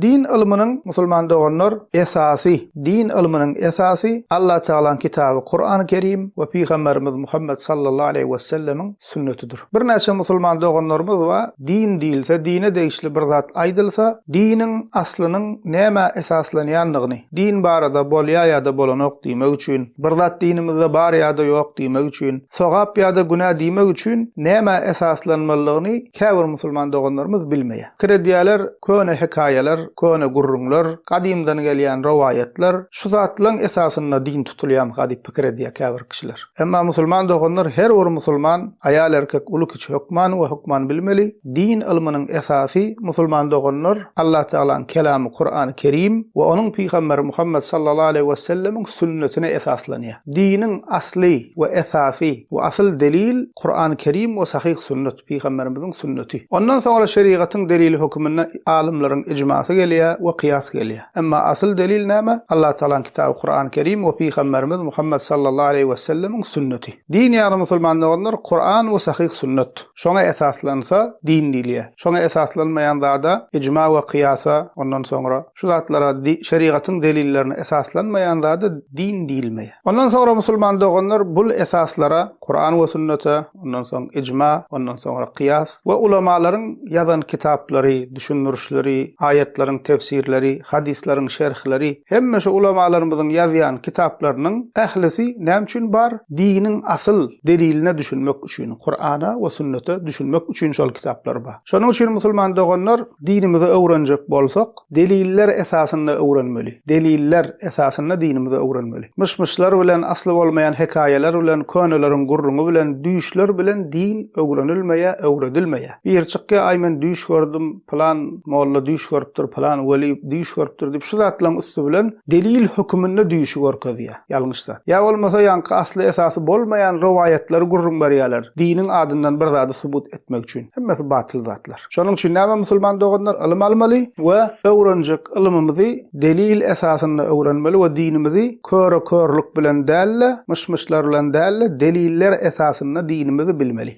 Din ylmynyň, musulman doganlar, esasy, din ylmynyň esasy Allah Tagalaň kitaby Kurany Kerim we Pygamberimiz Muhammet sallallahu aleýhi we sellemiň sünnetidir. Birnäçe musulman doganlarymyz bar, din diýilse, dine degişli bir zat aýdylsa, diniň aslynyň nämä esaslanýandygyny, din barada bolýar ýa-da bolanok diýmek üçin, bir zat dinimizde bar ýa-da ýok diýmek üçin, sogap ýa-da günä diýmek üçin nämä esaslanmalydygyny käbir musulman doganlarymyz bilmeýär. Pikir edýärler, köne hekaýalar, köne gürrüňler, gadymdan gelýän rowaýatlar, şu zatlaň esasynda din tutulýamyka diýip pikir edýär käbir kişiler. Emma musulman doganlar her bir musulman, aýal-erkek, uly-kiçi hökman we hökman bilmeli, din ylmynyň esasy musulman doganlar Allah Tagalaň kelamy Kurany Kerim we onuň pygamberi Muhammet sallallahu aleýhi we sellemiň sünnetine esaslanýar. Diniň asly we esasy we asyl delil Kurany Kerim we sahyh sünnet. Pygamberimiziň sünneti. Ondan soňra şerigatyň delili höküminde alymlaryň ijmasy gelýär we kyýas gelýär. Emma asyl delil näme? Allah Tagalaň kitaby Kurany Kerim we Pygamberimiz Muhammet sallallahu aleýhi we sellemiň sünneti. Din ýagny musulman doganlar Kuran we sahyh sünnet. Şoňa esaslansa din diýilýär. Şoňa esaslanmaýan zada ijma we kyýasa ondan soňra şu zatlara şerigatyň delillerine esaslanmaýan zada din diýilmeýär. Ondan soňra musulman doganlar bul esaslara Kuran we sünnete ondan soň ijma, ondan soňra kyýas we ulamalaryň ýazan kitaplary, düşündirişleri, aýatlaryň tefsirleri, hadyslaryň şerhleri, hemme şu ulamalarymyzyň ýazýan kitaplarynyň ählisi näme üçin bar? Diniň asyl deliline düşünmek üçin, Kurana we sünnete düşünmek üçin şol kitaplar bar. Şonuň üçin musulman doganlar dinimizi öwrenjek bolsak, Deliller esasynda öwrenmeli. Deliller esasynda dinimizi öwrenmeli. Myş-myşlar bilen, asly bolmaýan hekaýalar bilen, köneleriň gürrüňi bilen, düýşler bilen din öwrenilmeýär, öwredilmeýär. Biri çykýar, aý men düýş gördüm, pylan molla düýş görüpdir, pylan weli düýş görüpdir diýip şu zatlaryň üsti bilen delil höküminde düýşi görkezýär. Ýalňyş zat. Ýa bolmasa ýaňky asly esasy bolmaýan rowaýatlary gürrüň berýärler, diniň adyndan bir zady subut etmek üçin. Hemmesi batyl zatlar. Şonuň üçin näme musulman doganlar ylym almaly we öwrenjek ylymymyzy delil esasynda öwrenmeli we dinimizi köre körlük bilen däl-de, myş-myşlar bilen däl-de, deliller esasynda dinimizi bilmeli.